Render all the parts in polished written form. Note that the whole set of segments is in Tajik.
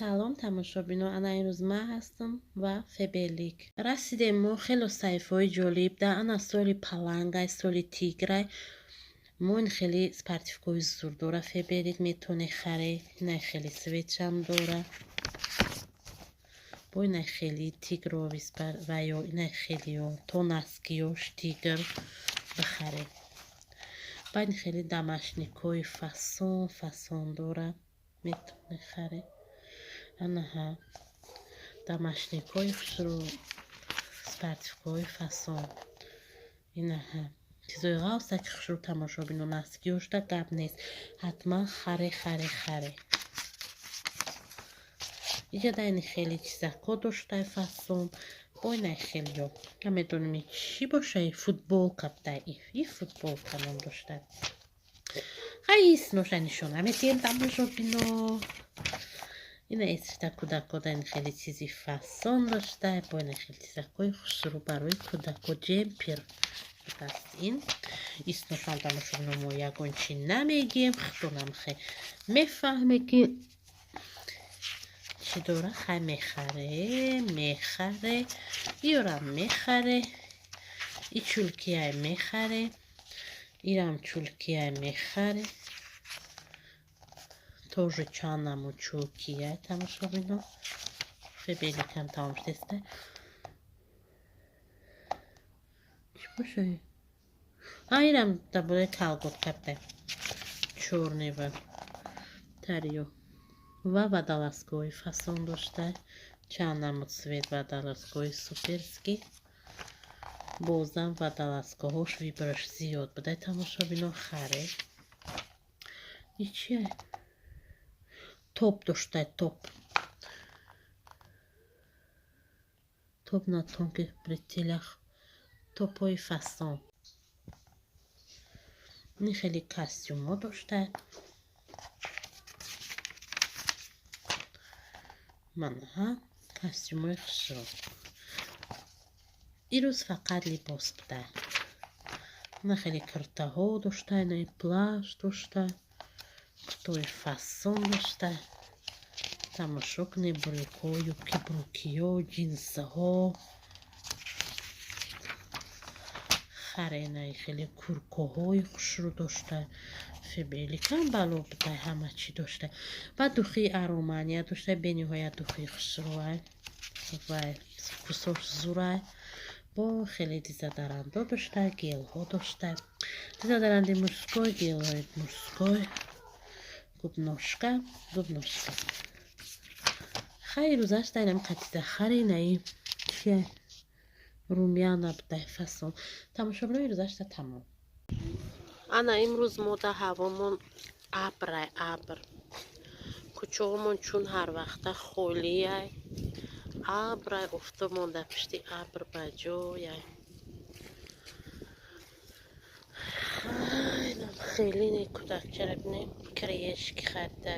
Салом, тамошобино, ана имрӯз ман ҳастам ва Фаберлик. Расидем мо хело саҳифаҳои ҷолиб да ана соли палангай, соли тиграй. Мо ин хеле спортивкаҳои зур дора Фаберлик, метавонӣ харе. Инай хеле светшам дора. Бо инай хеле тигрови ва ё инай хелеё то носкиёш тигр бихаре. Баъд ин хеле домашникҳои фасон фасон дора, метавонӣ харе. Анаҳа домашникҳои хушрӯ, спортивкаҳои фасон. Инаҳа чизои ғавса ки хушрӯ, тамошобино, носкиёшда гап нест. Ҳатман харе, харе, харе. Иҷа да ини хеле чизакҳо доштай фасон. Бо инай хелеё. Намедонем чӣ боша, футболка буда и футболка ном дошта. Хай исноша нишона метиҳем, тамошобино. Ина эсишта кӯдакҳо да ин хеле чизи фасон дошта, бо ина хеле чизакҳои хушрӯ барои кӯдакҳо, джемпер будааст ин. Исношам, тамошобино, мо ягон чӣ намегӯем, худонам хе мефаҳме ки чӣ дора, хай мехаре, мехаре, иёрам мехаре, и чулкияй мехаре, ирам чулкияй мехаре. Тоже чанд намуд чулкияй, тамошобино. Фаберликам тамом шудеста. Чӣ боша? А ирам дар бораи колготка буда. Чёрный ва тариё. Ва водолазкаҳои фасон дошта. Чанд намуд цвет водолазкаҳои суперский. Бозам водолазкаҳош выбораш зиёд буда, тамошобино, харе. И чия? Топ дошта, топ. Топ на тонких бретелях. Топҳои фасон. Ин хеле костюмҳо дошта. Манаҳа костюмҳои хушрӯ. Ирӯз фақат либос буда. Ина хеле киртаҳо дошта, инаи плащ дошта, куртаҳои фасон дошта. Тамошо кунед брюкҳо, юбки, брюкиҳо, ҷинсҳо. Харе, инаи хеле куркаҳои хушрӯ дошта. Фаберликам бало буда, ҳама чӣ дошта. Ва духии аромания дошта, бениҳоят духии хушрӯай ва вкусош зурай. Бо хеле дезодорантҳо дошта, гелҳо дошта. Дезодоранти мужской, гелҳои мужской, губножка, губножка. Хай рӯзаш дайнам қатида харе, инаи чия румяна буда фасон. Тамошобинои, рӯзашта тамом. Ана имрӯз мо да ҳавомон абрай, абр. Кӯчаҳомон чун ҳар вақта холиай. Абрай, офтобмон дар пишти абр ба ҷояй. Инам хеле не кӯдакчара бинем, кирешки харида.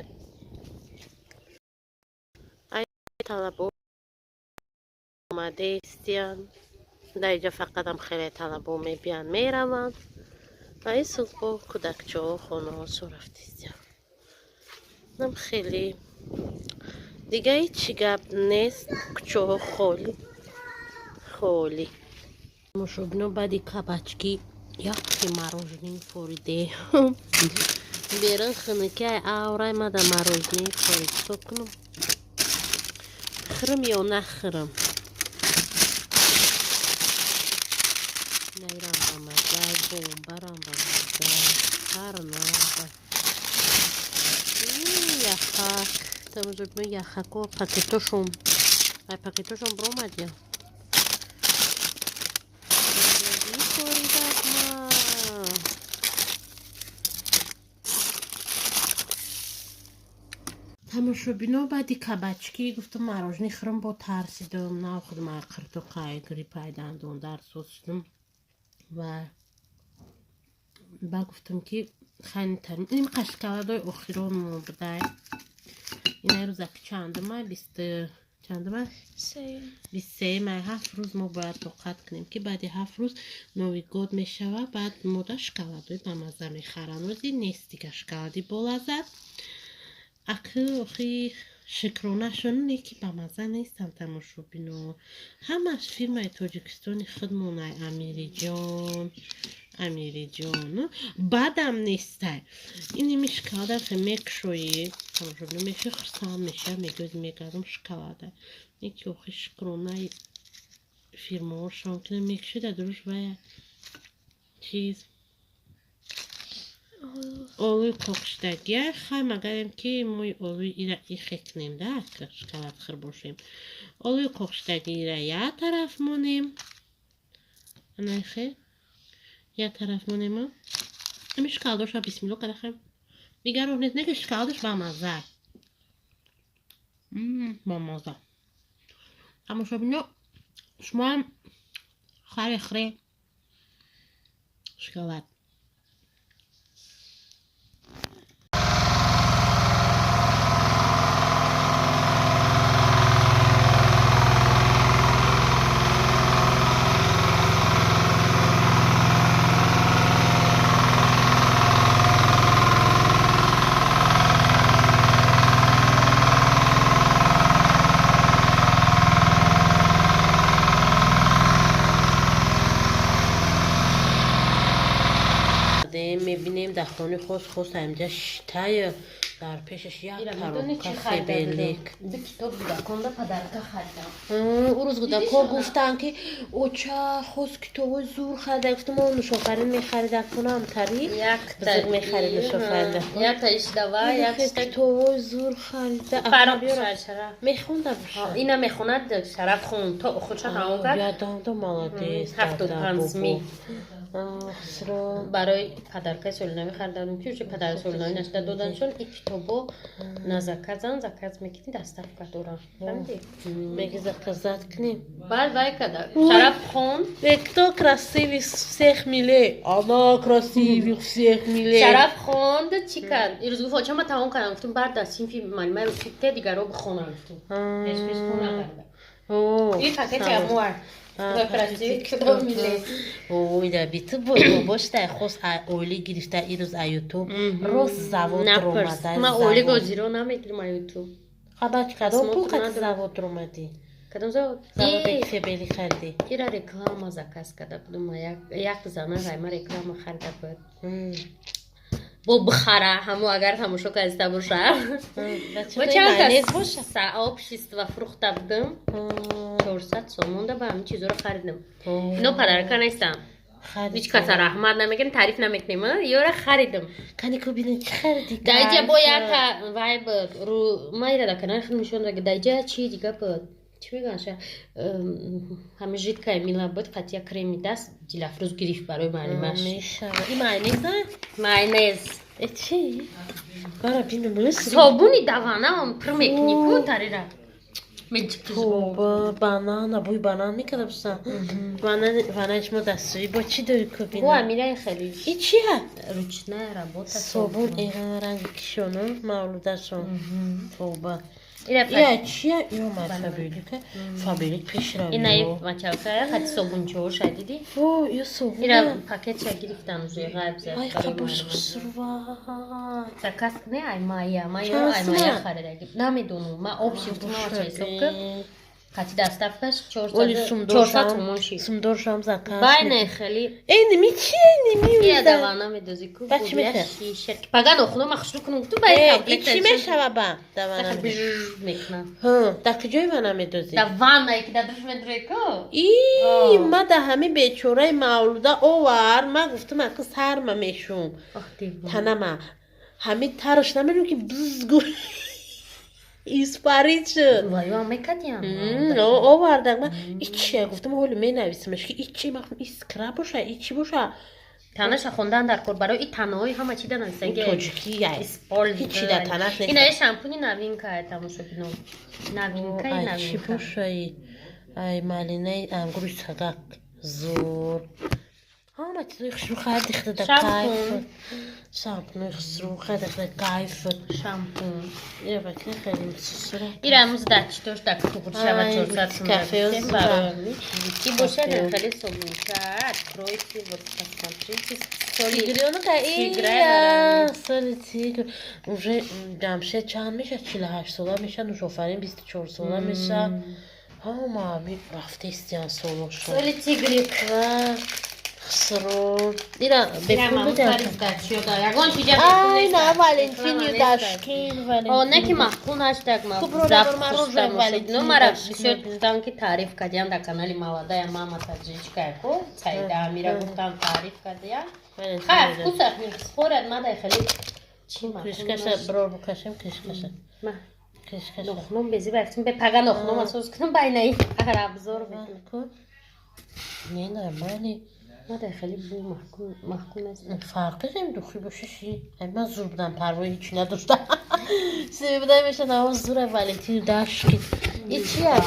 Ай талабо омадаистиян. Дар иҷа фақатам хеле талабо мебиянд, мераванд. Ва ин сӯ бо кӯдакчаҳо хонаҳошон рафтистиян. Инам хеле дига ҳеҷ гап нест, кӯчаҳо холӣ, холӣ. Тамошобино, баъди кабачки якти мороженое фориде. Берун хунукиай, аврай мада мороженое форид. Ҳисоб кунам. Хӯрам ё нахӯрам? Найрам ба мазза, бомбарам ба мазза, ҳар навъ. Яхак. Тамошобино, яхако пакетошон. Ай пакетошон биромад я. Форидак ма. Тамошобино, баъди кабачки гуфтам мороженое хӯрам, бо тарсидам. Нав худам қиртоқай гриппай дандон дард соз шудам. Ва ба гуфтам ки хайнтарин ин қашкаладои охирон мо будай. Ина рӯзак чандума, бисту чандума? 23 май. 7 рӯз мо бояд тоқат кунем, ки баъди 7 рӯз Новый год мешавад. Баъд мода шоколадои бамазза мехаранд. Ози нест дига шоколади болаззат. Акы охи шукронашон не ки ба мазза нестам, тамошобино. Ҳамаш фирмаи Тоҷикистони худмонай, Амириҷон, Амириҷон. Бадам нестай. Иними шоколада хе мекушоӣ, тамошобино, меши хурсанд меша, мегӯз мегардам шоколада. Неки охи шукронаи фирмаҳошон ки мекушида дуруш вая чиз олуи қоқшидагия. Хай, магарем ки мои олуи ира ихе кунем да, шоколад хӯр бошем. Олуи қоқшидагиира як тараф монем. Анахе як тараф монем. Ами шоколадоша бисмилло кадахем. Дигар роҳ нест, не ки шоколадаш бамазза. Бамазза. Тамошобино, шумоам харе хӯре шоколад. Мебинем дар хони хос хос ҳамҷа шитая, дар пешаш як коробка Фаберлик. Ду китоб кӯдаконда подарка харидам. Ӯ рӯз кӯдакҳо гуфтанд, ки оча, хос китобҳои зур харида. Гуфтам, о, Нушофарин мехарида кунам тари бузург мехарид Нушофарин. Якта ишдава, якта китобҳои зур харида. Мехонда боша. Ина мехонад, Шараф хон то охирша тамом кард. Ядамда молодец. 75 ми. Барои подаркаи солинави харидам, ки уже падари солинави нашда доданшон. И китобо на заказан, заказ мекунӣ, доставка дорам, фаҳмидӣ? Меги заказать кунем. Баъд вай када, Шараф хон. Кто красивый всех милей? Она красивый всех милей. Шараф хонд, чӣ кард? Ирӯз гуфт: «Оча, ма тамом кардам». Гуфтум: «Баъд дар синфи маълимаи русӣ те дигаро бихонам», гуфтум. Пеш пеш хона карда. И пакети амуар. Ой, биту боштай хос оили гирифта ирӯз а Ютуб. Рост завод ромада. Ма оили гозиро намегирим а Ютуб. Хабар кадом пул қати завод ромадӣ? Кадом завод? Заводе Фаберлик харидӣ. Ира реклама заказ карда будум. Як зана гайма реклама харида буд. Бо бихара ҳамо, агар тамошо карда боша. Бо чанд сообщество фурӯхта будум. 400 сомонда ба ҳамин чизоро харидам. Ино подарка нестам. Ҳеҷ каса раҳмат намегирем, таъриф намекунем. Ёра харидам. Кани ку бинем, чӣ харидӣ? Даиҷа бо яка вай буд. Ру майра да канали худ нишон дага. Даиҷа чи дига буд? Чӣ мегӯянд ша? Ҳамин жидкое мыло буд, қатия креми даст Дилафрӯз гирифт барои маълимаш. Мешава. И майонез? Майонез. Э, чи? Бара бинем. Собуни давана пур мекунӣ ку тарира. Тоба, банана, бӯи банан мекарда бошам. Ванаи шумо дастшӯӣ бо чӣ дорӣ ку бинам? Бо амираи хеле. И чи ҳа? Ручная работа. Собун ранги кишону мавлудашон. Тоба. Я чия? Ё ма Фаберлика. Фаберлик пешравӣ. Ина мочалка хати собунчоша дидӣ? Во, ё собун. Ира пакетша гирифтам уже ғайб зад. Ай, хабош хушрува. Заказ не, ай мая, мая, ай мая харидаги. Намедонам, ма общий гуфтам, ҳисоб ки қати доставкаш 400 сомон шид. Сумдоршам заказ. Байне хели. Эй, ними чи, ними? Я давана медози ку. Ба чӣ меша? Паган охуно ма хушру кунам, гуфтум бай комплект. Чӣ мешава ба? Давана. Мекна. Ҳа, дар куҷои вана медозӣ? Да ванна ки дар душ медурӣ ку. И, ма да ҳами бечораи мавлуда овар, ма гуфтум, ака сарма мешум. Танама. Ҳами тараш намедонам ки бзгу испарид шуд. Ваё мекардиям. Овардак, ма ичи гуфтам, ҳоло менависамаш ки ичи махм искра боша, ичи боша. Танаша хондан дар кор, барои и танаҳои ҳама чи данависаги. Тоҷикӣ яй. Ҳичи дар танаш нест. Ина шампуни новинка тамошобино. Новинка, новинка. Чӣ боша? Ай, малинаи ангури сагак зур. Ҳама чизои хушрӯ харди худада кайф. Шампунои хушрӯ харди худа кайф. Шампун. Ира бакни харим сусура. Ира амуз дачи дошт ак туғр шава 400 сум. Кафе Ки бошад хеле собунча. Откройте, вот посмотрите. Тигрёнка ия, соли тигр. Уже Ҷамшед чанд меша? 48 сола меша, Нушофарин 24 сола меша. Ҳама ми рафтестиян солошон. Соли тигрик. Хусрӯ. Ира бепул будям. Ягон чиза Ай, на Валентини Дашкин, Валентин. О, не ки маъқул наштак ма. Ну, мара бисёр гуфтам ки таъриф кардиям дар канали Молодая мама таджичка ку. Саида Амира гуфтам таъриф кардиям. Хай, вкусах не спорят, мада хеле чи маъқул. Кришкаша брор букашем, кришкаша. Ма. Кришкаша. Нохнум бези бафтим бе пага нохнум асос кунам байнаи абзор бекунам. Не, нормально. Мада хеле бу маъқул нест. Фарқи зем духи бошиши. Ай ман зур будам, парвои ҳеч надоштам. Себе будай меша наво зура Валентин Дашкин. И чия?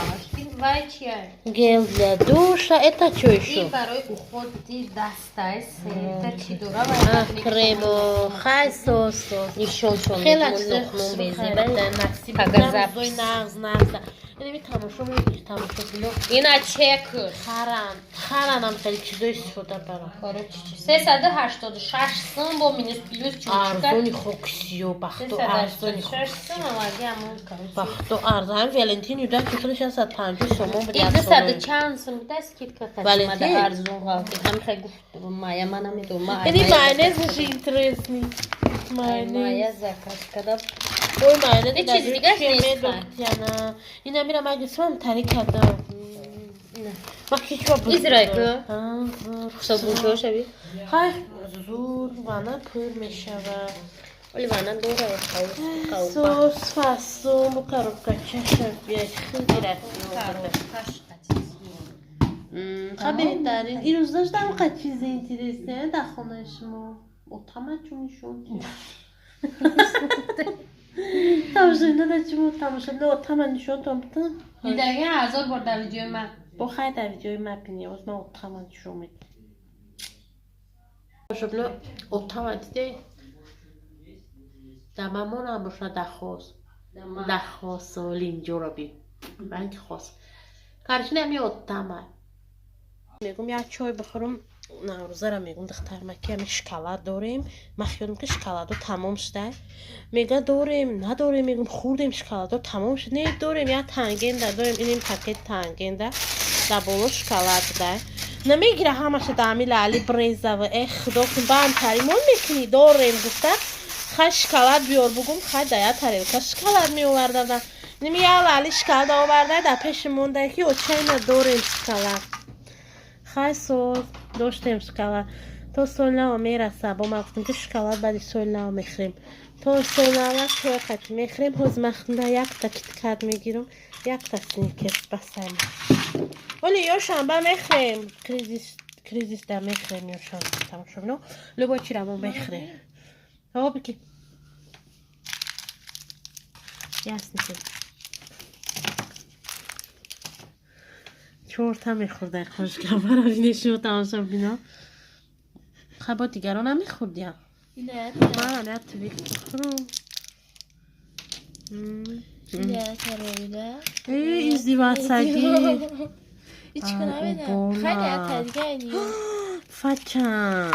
Вай чия? Гел для душа. Это чё ещё? И барои уходи дастай. Это чи дора вай? Кремо, хай сос. Нишон шон. Хеле нохнум бези. Пага запис. Нағз, нағз. Инами тамошо мекунӣ, тамошо бино. Ина чек. Харан, харанам хеле чизои истифода барам. Короче, 386 сум бо минус плюс чучка. Арзони хоксиё, бахто арзони хоксиё. Сум оварди амон короче. Бахто арзон. Валентин юда ки хеле 650 сомон буд. И 200 чанд сум буда скидка кардим арзон ғалти. Ҳам хеле гуфт мая ман намедонам. Ини майонезаш интересный. Майонез. Мая заказ кардам. Ой, майонез чизи дигаш нест. Ина мира ман гирифтам тари кардам. Ман ҳеҷ вақт Израй ку? Собунчо шави? Хай, зур вана пур мешавад. Оли вана дора қау. Сос фасум бу коробка чаша биай хеле рафт. Ха беҳтарин. Ирӯз доштам қа чизи интересне дар хонаи шумо. Отама чун нишон. Тамошо надачимо тамошо отама нишонтон бутун. Дидаги ҳазор бор дар видеои ман. Бо хай дар видеои ман бини, оз ман отама нишон медиҳам. Тамошобино отама диде? Дар мамонам бошад дахос. Дахос линҷоро би. Ранги хос. Карчина ами отама. Мегум як чой бихӯрам. Наврӯзара мегум духтармаки ами шоколад дорем. Ман хиёлам ки шоколадо тамом шуда. Мега дорем, надорем, мегум хӯрдем шоколадо тамом шуд. Не дорем, як тангенда дорем, инем пакет тангенда. Дар боло шоколад буда. Намегира ҳамаша дар ами лаъли брезава. Э худо кун баам таримон мекунӣ дорем гуфта. Хай шоколад биёр бугум, хай дар як тарелка шоколад меовардам. Ними як лаъли шоколад оварда дар пеши монда ки очайна дорем шоколад. Хай соз доштем шоколад. То соли нав мераса. Бо ман гуфтам ки шоколад баъди соли нав мехӯрем. То соли нав чой қати мехӯрем. Ҳозир ман хунда якта киткат мегирам, якта сникерс басайм. Оли ё шанба мехӯрем. Кризис да мехӯрем ё шанба тамошобино. Любой чиро мо мехӯрем. Ҳо бики. Я сникерс. Чорта мехӯрдай хошгавара бинешимо тамошобино. Хай бо дигарон намехӯрдиям. Манам як твик бихӯрам. Э, издивацагӣ. Фачан.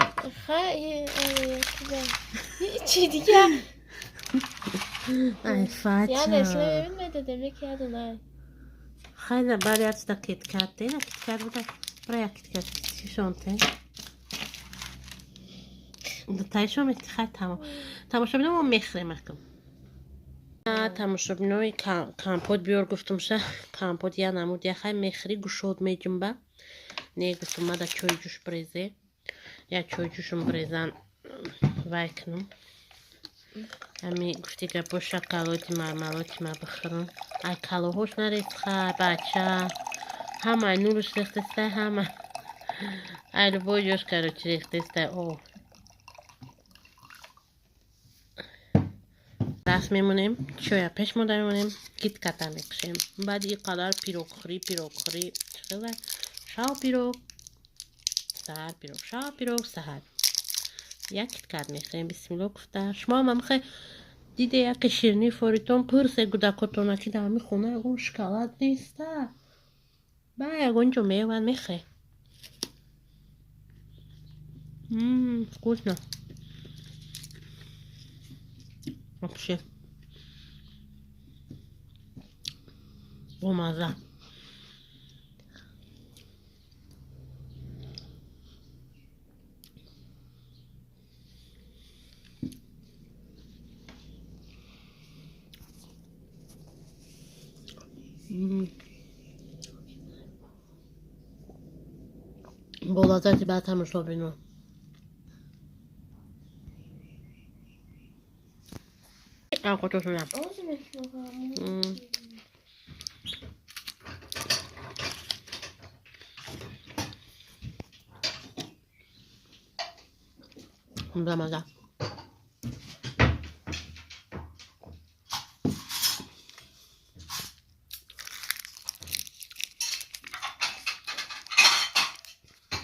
Ай фачан. Хайна бар як да киткат, на киткат буда. Бара як киткат шонте. Тайшо мехай тамом. Тамошобино мо мехрем акм. Тамошобинои компот биёр гуфтум ша. Компот я намуд я хай мехри гушод меҷумба. Не гуфтум мада чой ҷӯш брезе. Я чой ҷӯшум брезан вай кунум. Ами гуфти гапо шоколоди мармелоди ма бихӯрам. Ай калоҳош нарезха бача. Ҳама нурш рехтеста ҳама. Ай любой ҷош короче рехтеста. О. Даст мемонем, чоя пеш мода мемонем, китката мекушем. Баъди ин қадар пирогхӯрӣ, пирогхӯрӣ. Хеле шав пирог. саҳар, пирог, шаб, пирог, саҳар. Як киткат мехӯрем, бисмилло гуфта. Шумо ҳам ҳамхе диде яке ширинӣ форитон пурсе гудакотона ки дар ҳамин хона ягон шоколад неста. Ба ягон ҷо меёванд мехӯре. Вкусно. Вообще. Бомаза. Бо лаззати баъд тамошобино. Овқатошона. Бамаза.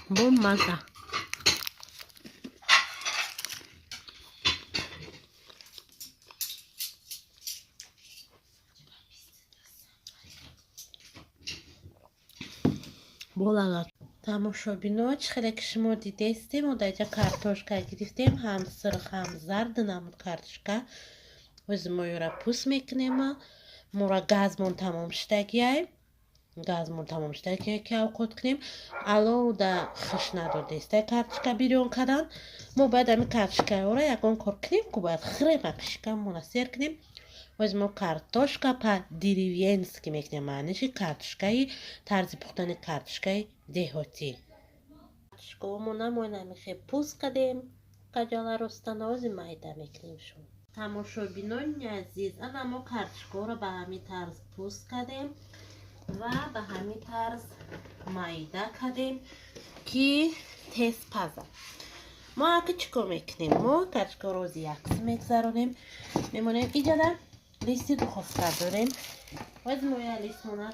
Бомаза. Болалат. Тамошобино, чӣ хеле ки шумо дидестем, мо дар инҷа картошка гирифтем, ҳам сирх, ҳам зард намуд картошка. Ози мо ёра пӯст мекунем. Мора газмон тамом шудагиай. Газмон тамом шудагиай ки авқот кунем. Алоуда хиш надодестай картошка бирён кардан. Мо бояд ҳамин картошкаёра ягон кор кунем, ку бояд хӯрем, шикаммона сер кунем. Ози мо картошка по-деревенски мекунем, маъниши картошкаи тарзи пухтани картошкаи деҳотӣ. Картошкаомона мо намехе пӯст кардем, қаҷала ростана ози майда мекунем шумо. Тамошобинони азиз, ана мо картошкаҳоро ба ҳамин тарз пӯст кардем ва ба ҳамин тарз майда кардем, ки тез пазад. Мо аки чӣ кор мекунем? Мо картошкаҳоро ози яксӣ мегзаронем, мемонем иҷада листи духовка дорем. Оз мо я листмона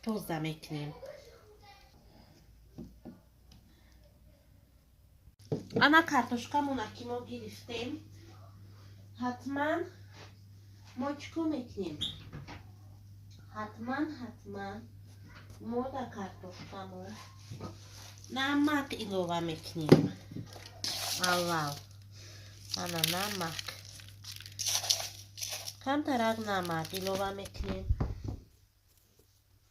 тоза мекунем. Ана картошкамона ки мо гирифтем, ҳатман мо чӣ кор мекунем? Ҳатман мо дар картошкамон намак илова мекунем. Аввал ана намак, камтарак намак илова мекунем.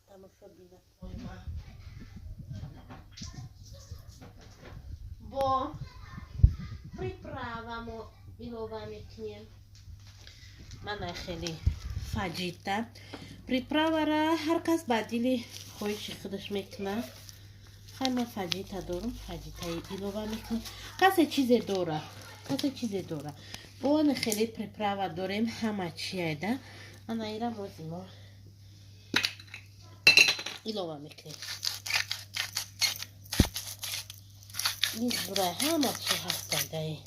Тамошобинакои ман, бо приправа мо илова мекунем. Мана хеле фаҷита приправара ҳар кас ба дили хоҳиши худаш мекунад. Хай ман фаҷита дорам, фаҷитаи илова мекунам. Касе чизе дора, касе чизе дора. Бо хеле приправа дорем, ҳама чиайда. Ана ира мози мо илова мекунем. Низ бурай ҳама чи ҳастадаи.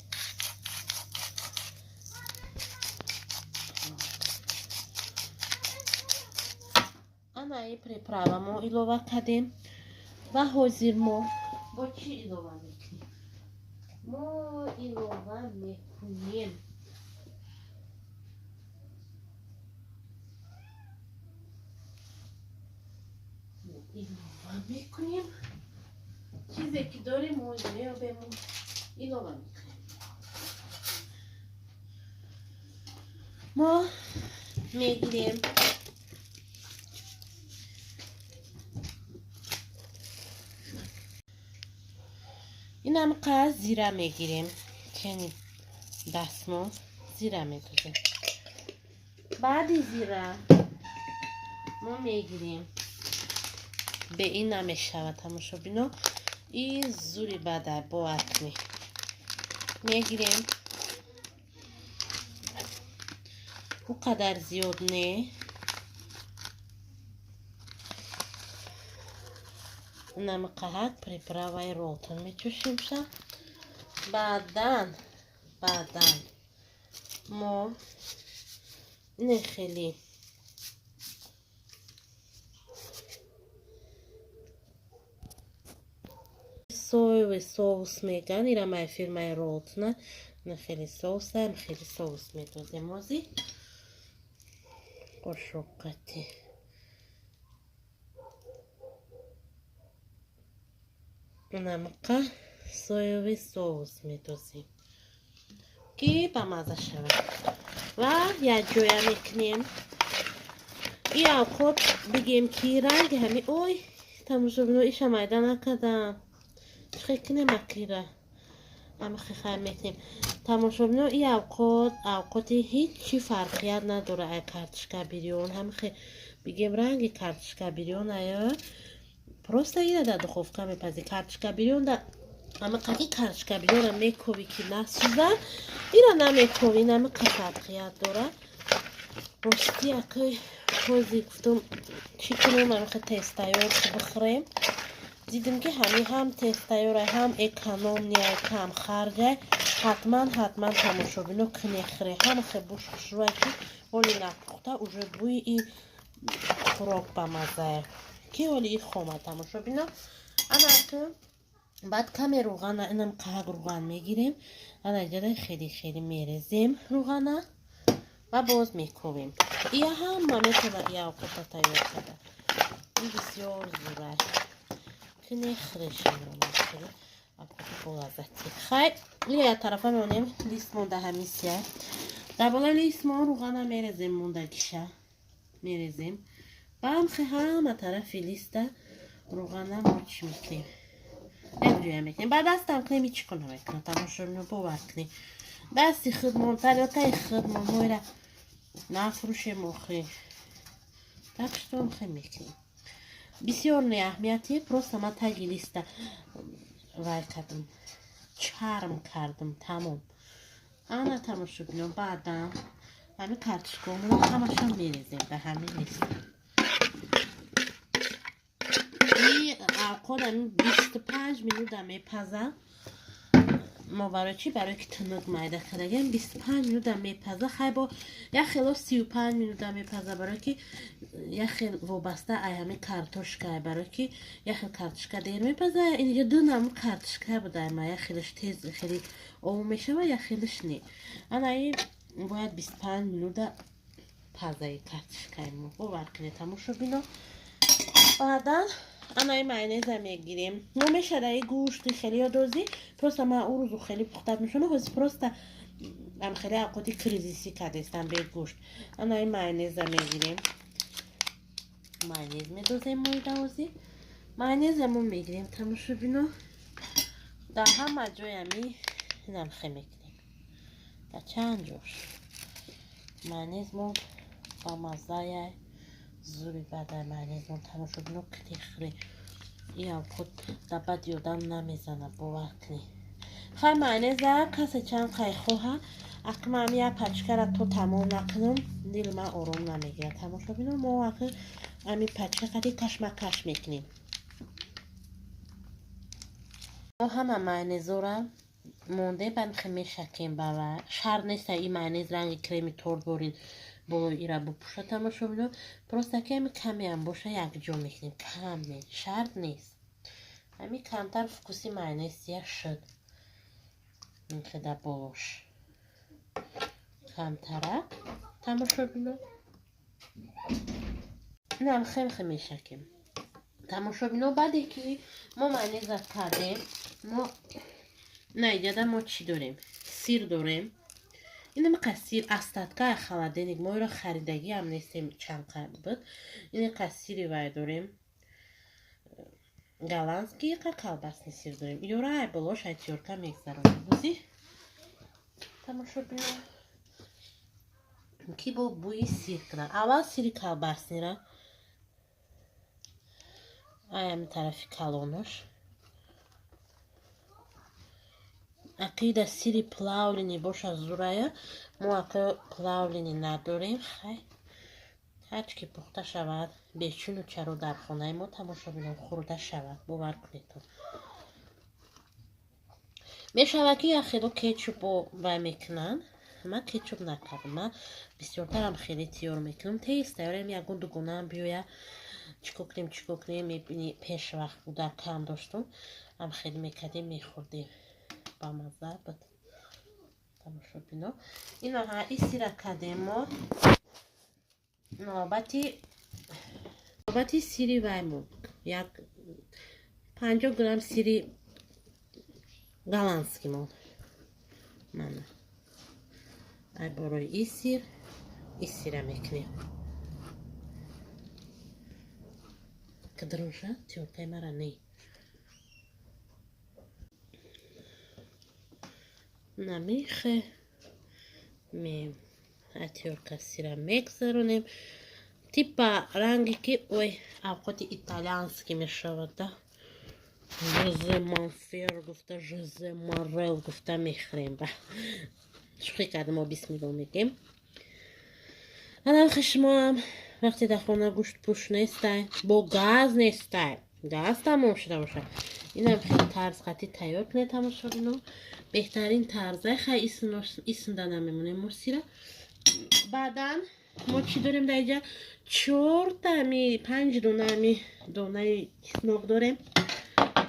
Ана и приправа мо илова кардем ва ҳозир мо бо чӣ илова мекунем? Мо илова мекунем чизе ки дорем, мо меёбем, илова мекунем. Мо мегирем инам қаз зира мегирем, яъне дастмо зира медозем. Баъди зира мо мегирем, бе ин намешавад тамошобино, и зури бада бовар кунед. Мегирем ӯ қадар зиёд не, намқаҳак приправаи ролтон мечушимша. Баъдан мо не хеле Соевый соус меган, ира май фирмаи Ролтона. На хеле соусаем, хеле соус медозем ози. Қошуқати. Намқа соевый соус медозем, ки ба маза шавад. Ва якҷоя мекунем. И авқот бигем, ки ранги ҳами, ой, тамошобино, иша майда накардам. Чӣ кунем акира? Ҳамихе хайр мекунем. Тамошобино, и авқот авқоти ҳеҷ чӣ фарқият надора ай картошка бирён. Ҳамихе бигем, ранги картошка бирён ая, просто ина дар духовка мепазӣ. Картошка бирён да ҳамиқаки картошка бирёнра мековӣ, ки насӯза, ира намековӣ, намиқа фарқият дора. Рости, акай ҳозир гуфтам, чӣ кунем, ҳамихе тезтайёр бихӯрем. Дидем, ки ҳами ҳам тезтайёра, ҳам экономный я, кам харҷай. Ҳатман, ҳатман, тамошобино, куне, хӯре. Ҳамахе буш хушрӯя, ки ҳоли напухта уже бӯи и хӯрок ба маззае, ки ҳоли и хома. Тамошобино, ана баъд каме рӯғана, инам қаҳак рӯған мегирем, ана иҷада хеле хеле мерезем рӯғана ва боз мековем. Ия ҳама метавонад ия овқата тайёр карда. Ин бисёр зӯрай, куне, хӯрешон болаззати. Хай, ира як тарафа меонем. Лист монда ҳамисия. Дар болои лист мо рӯғана мерезем, мондагиша мерезем. Баъмхе ҳама тарафи листа рӯғана мо чӣ мекунем? Якҷоя мекунем. Ба дастам кунем, ҳеҷ кор намекунам. Тамошобино, бовар кунем, дасти худмон, тарелкаи худмон, мо ира нафурӯшем охи. Так что хе мекунем. Бисёр неаҳамияти, просто ман таги листа вай кардам, чарм кардам, тамом. Ана, тамошобино, баъдан ҳамин картошкаомро ҳамаша мерезем ба ҳамин лист. Авқот ҳамин 25 минута мепаза. Мо барои чӣ? Барои ки тунук майда кардагем, 25 минута мепаза. Хай, бо як хело 35 минута мепаза, барои ки як хел вобаста ай ҳамин картошка, барои ки як хел картошка дер мепаза. Инҷа ду намуд картошка буда ма, як хелаш тез хеле об мешава, як хелаш не. Ана и бояд 25 минута пазаи картошкаи мо. Бовар кунед, тамошобино. Баъдан анаи майонеза мегирем. Мо мешада и гӯшти хеле ёдозӣ, просто ман ӯ рӯзу хеле пухта мешона, ҳозир просто ам хеле авқоти кризисӣ кардестам бе гӯшт. Анаи майонеза мегирем, майонез медозем моидаозӣ. Майонезамо мегирем, тамошобино, дар ҳама ҷоями инамхе мекунем, дар чанд ҷош майонез мо ба маззая зури бадай. Майонезмон, тамошобино, китихри иам худ дар бади одам намезана, бовар кунед. Хай, майонеза касе чанд қай хоҳа. Акмам як пачкара то тамом накунам, дили ман ором намегирад. Тамошобино, мо ақи ами пачка қади кашмакаш мекунем. Мо ҳама майонезора монде бамхе мешакем бава. Шарт неста и майонез ранги креми торт борин болои ира бупӯша, тамошобино. Просто ки ами камеам боша, якҷо мекунем. Каме шарт нест, ами камтар вкуси майонез сия шуд. Инхеда болош камтарак, тамошобино, инам хемхе мешакем. Тамошобино, баъде ки мо майонеза кардем, мо на иҷада мо чӣ дорем? Сир дорем. Инамақа сир остатка холодильник, мо иро харидагиам нестем, чанд буд. Инақа сири вай дорем, голландский, қа колбасный сир дорем. Ёра ай болош ай тёрка мегзаронем бузи, тамошобино, ки бо бӯи сир кунад. Аввал сири колбасныйра ай ҳами тарафи калонош. Ақида сири плавленый боша зурая, мо ака плавленый надорем. Хай, ҳарчи ки пухта шавад, бечуну чаро дар хонаи мо, тамошобинон, хӯрда шавад, бовар кунедтон. Мешавад, ки як хело кетчуп вай мекунанд, ман кетчуп накардам. Ман бисёртарам хеле тиёр мекунам, тез тайёрам, ягон дугонаам биёя. Чикор кунем, чикор кунем, мебини, пеш вақт буда, кам доштум, ам хеле мекардем, мехӯрдем, бамазза буд. Тамошобино, инаҳа и сира кардем мо. Навбати сири вай мо як 50 грамм сири голландский мон. Мана, ай борои и сир и сира мекунем. Кадрунша тёркаи мара не намехе мем, тёрка сира мегзаронем, типа ранге ки ой авқоти итальянский мешавад да. Жозе Манфер гуфта, Жозе Морел гуфта мехӯрем. Ба шӯхӣ кардам, мо бисмилло мегем. Анахи шумоам вақте дар хона гӯшт пӯш нестай, бо газ нестай, газ тамом шуда бошад, инам хеле тарз қатӣ тайёр кунед, тамошобино, беҳтарин тарзай. Хай, иснда намемонем мо сира. Баъдан мо чӣ дорем дар инҷа? Чорта ами панҷ дона ами донаи чеснок дорем.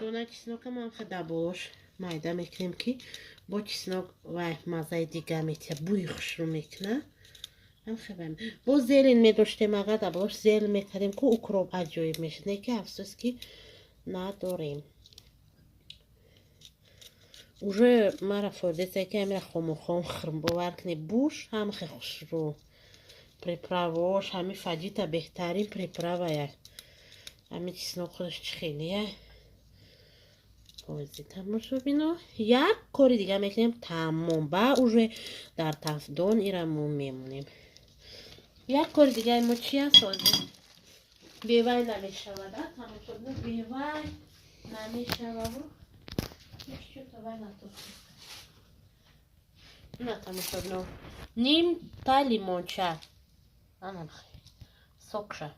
Донаи чеснока мо ҳам дар болош майда мекунем, ки бо чеснок вай маззаи дига метиҳад, бӯи хушрӯ мекунад. Бо зелень медоштем, ага дар болош зелень мекардем ку, укроп аҷоиб мешуд, не ки афсӯс, ки надорем. Уже мара фоидеса ки амира хомухом хӯрм, бовар кунед, буш ҳам хе хушрӯ, приправаош ҳами фаҷита беҳтарин приправая. Ҳами чеснок худаш чӣ хелия. Ози, тамошобино, як кори дига мекунем, тамом. Ба уже дар тафдон ира мо мемонем. Як кори дигаи мо чи аст? Ози бевай намешавад, тамошобино, бевай намешававу вай на. Тамошобино, ним та лимонча анам сокша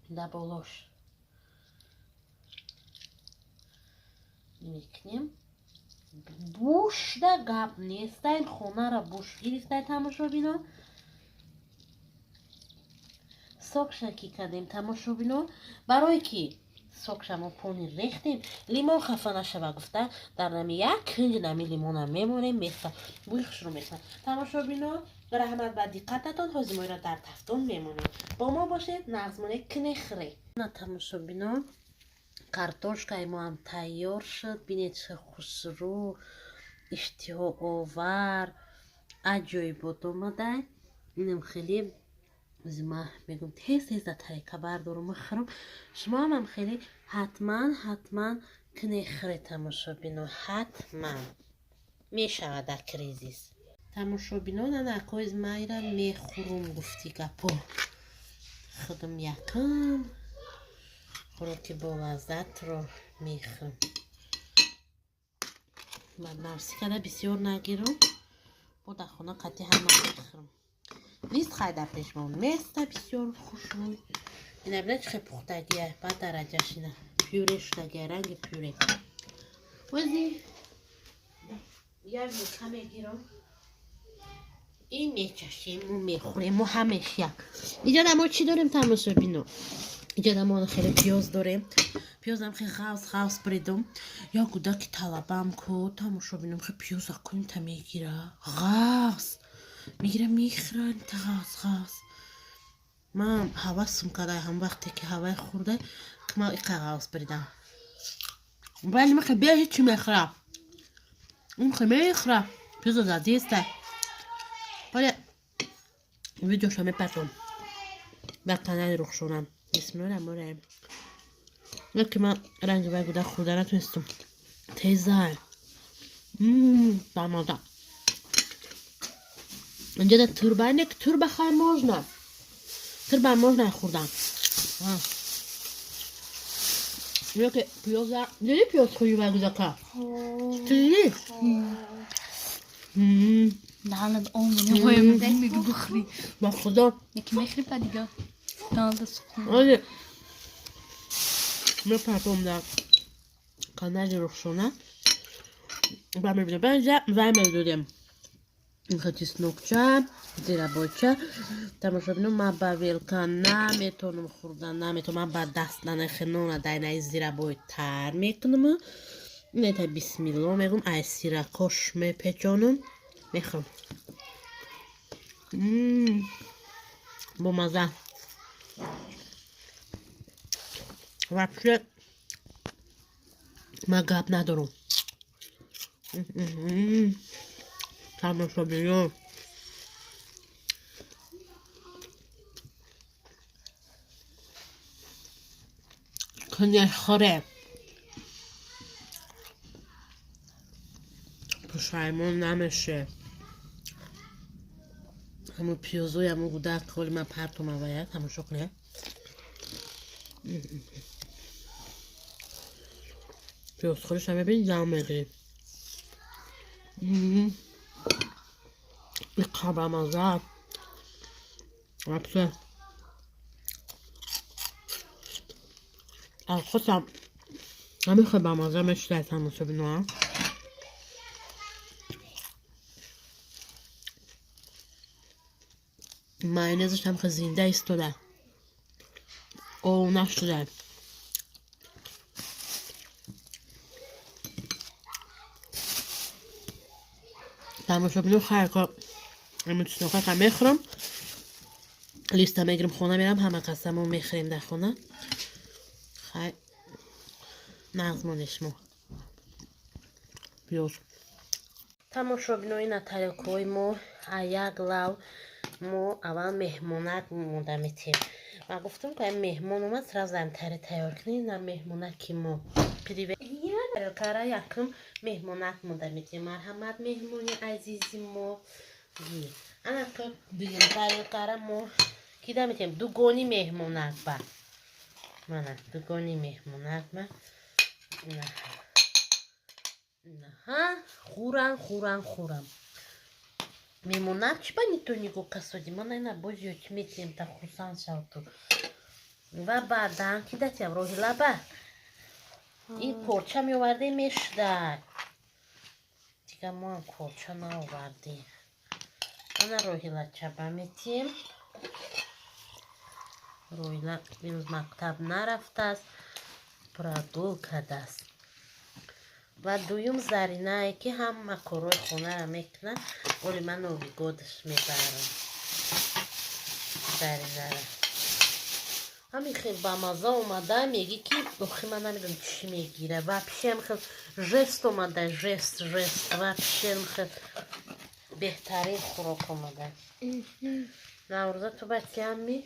да болош мекунем. Бушда гап нестаем, хонара буш гирифтай, тамошобино. Сокша ки кардем, тамошобино, барое ки сокша мо пони рехтем, лимон хафа нашава гуфта, дар нами як кунҷ нами лимона мемонем, меса бӯи хушрӯ мекунад. Тамошобино, раҳмат ба диққататон. Ҳозир мо иро дар тафтон мемонем, бо мо бошед, нағзмоне кнехре. На, тамошобино, картошкаи мо ҳам тайёр шуд. Бинед, чӣ хушрӯ, иштиҳоовар, аҷоибот омадай. Инам хеле ма мегӯм, тез тез дар тарека бардорум, мехӯрам. Шумо ҳамам хеле ҳатман, ҳатман кнехре, тамошобино, ҳатман мешавад дар кризис. Тамошобино, нанакоиз майра мехӯрум гуфти гапо, худам якам хӯроки болаззатро мехӯрам. Баъд карда бисёр нагирам, бо дар хона қатъи ҳама мехӯрам. Лист хай дар пешмон места, бисёр хушрӯй. Ина бина, чӣ хел пухтагия, ба дараҷаш ина пюре шудагия, ранги пюре. Ози як вилка мегирам, ин мечашем, мо мехӯрем, мо ҳамеш як. Иҷода мо чӣ дорем, тамошобино? Иҷода мо хеле пиёз дорем. Пиёзам хеле ғавс ғавс бридум. Як гудаки талабам ку, тамошобином, хе пиёза кунта мегира, ғавс мегира, мехӯра, ғавс ғавс. Ман ҳавасм карда, ҳам вақте ки ҳавай хӯрда, ман иқа ғавс бридам, вале мехе бе ҳечи мехӯра, хе мехӯра пиёза задиста. Вале видеоша мепартом дар канали Рухшонам. Бисмилла мораем. Ки ман ранги вай гуда хӯрда натонистам, тезай бамаза. Инҷода турба не, турба хай можно, турба можно хӯрдан. Ёки пиёза диди, пиёз хӯри вай гудака ту диди? Даҳанат омини ҳоя меги бихӯрӣ. Ба худо. Яки мехӯри, па дига даҳанта сухун. Ози мепартом дар канали Рухшона, ба мебинем. Баъза вай медодем инха чеснокча. Зирабойча тамошобино, ман ба вилка наметонам хӯрдан, наметонам. Ман ба даст нанахи нона дайнаи зирабой тар мекунам. Инета бисмилло мегум, ай сиракош мепечонам, мехӯрам. Бомаза вообще, ман гап надорам. Тамошобино, хӯре пушаймон намеше. Ҳамун пиёзои ҳамун гудак ҳоли ман партом авая, тамошо кунед. Пиёзхӯриша мебини, зам мегирӣ. Иқа бамаза вообще. Алхосам ҳамин хел бамаза мешуда, тамошобиноа. Майонезаш ҳам хел зинда истода, ов нашуда. Тамошобино, хайр, ҳамин чеснокака мехӯрам, листа мегирам, хона мерам, ҳама касамо мехӯрем дар хона. Хай, нағз монед шумо. Пиёз. Тамошобино, ина тарелкаҳои мо. Як лав мо аввал меҳмонак монда метем. Ман гуфтам, ки меҳмон омад, сразу ҳамтаре тайёр кунед. Ина меҳмонаки мо, тарелкара якум меҳмонак монда метем. Марҳамат, меҳмони азизи мо, гир. Анака дуюм тарелкара мо кида метем? Дугони меҳмонак ба. Мана дугони меҳмонак ба. Ҳа, хӯран, хӯран, хӯран. Меҳмонак чӣ ба нито нигоҳ касоди? Мана ина боз ёки метиҳем, та хурсанд шав ту. Ва баъдан кидатиям? Роҳилаба ин порча меовардем, мешуда. Дига моам корча наовардем. Ана Роҳила чаба метиҳем. Роҳила имрӯз мактаб нарафтааст, прогул кардааст. Ва дуюм Заринае, ки ҳама корҳои хонаро мекунад, оли ман Новый годаш мебарам Заринара. Ҳамин хел бамаза омада, мегӣ, ки охи ман намедонам чӣ мегира. Вообще ҳам хел жест омада, жест, жест, вообще ҳам хел беҳтарин хӯрок омада. Наврӯза ту батиамми?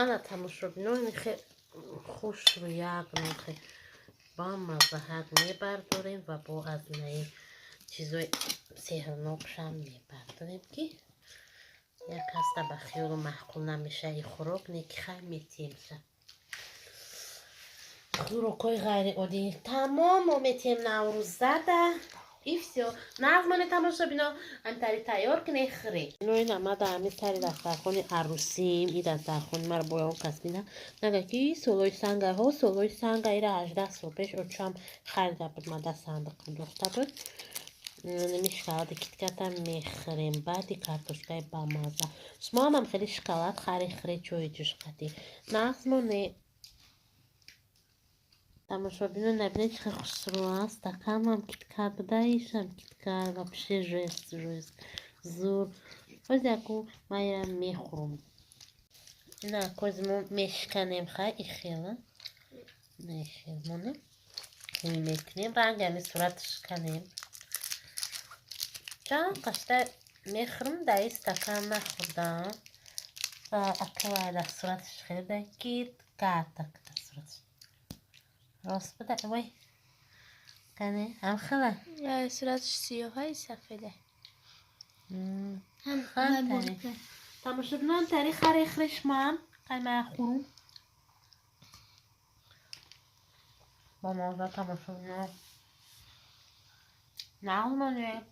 Ана тамошобино, хел хушрӯ як хел бамазаҳак мебардорем ва бо аз инаи чизои сеҳрнокшам мебардорем, ки як ҳаста ба хиёлу маъқул намеша и хӯрок, не ки хай метиҳемша. Хӯрокҳои ғайриоддӣ тамом мо метиҳем наврӯзада, и всё. Нағз моне, тамошобино, ҳамтари тайёр кунед, хӯред. Инои ма дар ҳамин сари дастархони арӯсим. И дастархони маро бо он кас бина нага, ки солои сангаҳо, солои санга. Ира 18 сол пеш очам харида буд, ма дар сандиқ дохта буд. Ними шоколади Китката мехӯрем баъди картошкаи бамаза. Шумо ҳамам хеле шоколад хари, хӯре, чойи ҷӯшқатӣ. Нағз моне, тамошобино. Набинед, чӣ хел хушрӯ аст. Стаканам Киткат буда, ишам Киткат. Вообще жест, жест, зур. Ҳоз яку ман ира мехӯрам. Ина кози мо мешиканем, хай ихела ихел монем, ҳуй мекунем, ранги ҳами сурат шиканем. Чанд қашта мехӯрам, дар ин стакан нахӯрдам. Ва аквай дар сураташ хеле Киткат дар сураташ рост буда. Вой, кане ҳамхела. Сураташ сиёҳай, сафеда. Тамошобинон, тари харе хрешмам қаймая хӯрум бо маза. Тамошобинон, нағз монед.